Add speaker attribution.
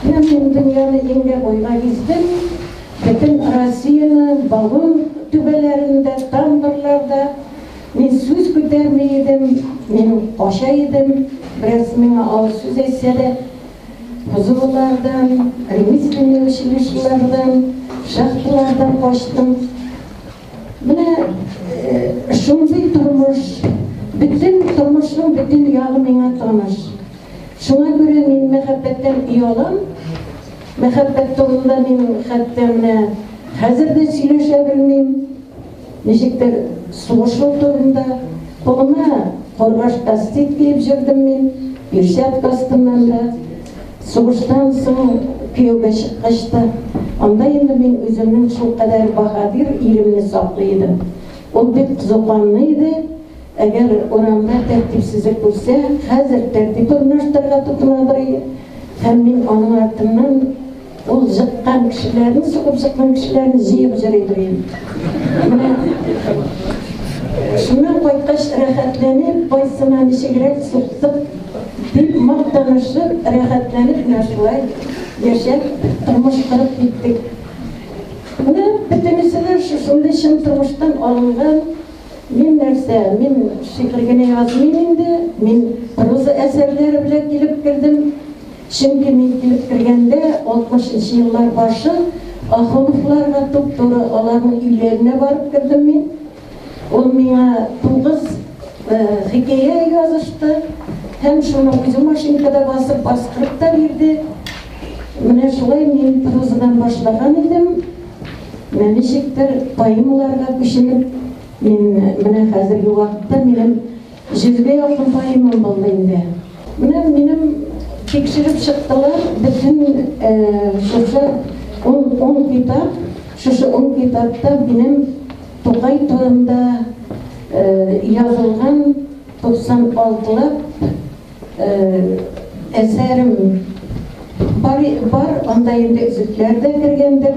Speaker 1: Менә мин дөньяны иңгә буйга гиздем, бөтен Россияне вагон түбәләрендә, тамбурларда. Мин сүз күтәрми идем, мин кача идем, бераз миңа авыр сүз әйтсә дә, кузовлардан, ремесленный училищелардан, шахталардан качтым. Менә шундый тормыш, бөтен тормышның бөтен ягы миңа таныш. Шуңа күрә мин мәхәббәттән оялам. Мәхәббәт турында мин хәтта менә хәзер дә сөйләшә белмим. Ничектер сугышу турында кулыма кургаш кастет киеп җөрдем мин, перчатка астыннан да. Сугыштан соң кияүгә чыккач та, анда инде мин үземнең шулкадәр баһадир иремне саклый идем. Ул бик кызу канлы иде, әгәр урамда тәртипсезлек күрсә, хәзер тәртип урнаштырырга тотынадыр иде. Һәм мин аның артыннан ул жыккан кешеләрне, сугып жыккан кешеләрне җыеп йөридер идем. Менә шуннан кайткач рәхәтләнеп, кайсына ничегрәк суктык дип мактанышып, рәхәтләнеп менә шулай яшәп, тормыш корып киттек. Менә бөтенесе дә шушындый чын тормыштан алынган. Мин нәрсә, мин шигырь генә язмыйм инде, мин проза әсәрләре белән килеп кердем. Чөнки мин килеп кергәндә, 60 нчы еллар башы, Ахуновларга туп-туры аларның өйләренә барып кердем мин. Ул миңа тугыз хикәя язышты һәм шуны үзе машинкада басып бастырып та бирде. Менә шулай мин прозадан башлаган идем. Менә ничектер поэмаларга күченеп, мин менә хәзерге вакытта минем йөзгә якын поэмам булды инде. Менә минем тикшереп чыктылар бөтен шушы ун китап, шушы ун китапта минем Тукай турында язылган 96 лап әсәрем бар, бар, анда инде өзекләр дә кергәндер.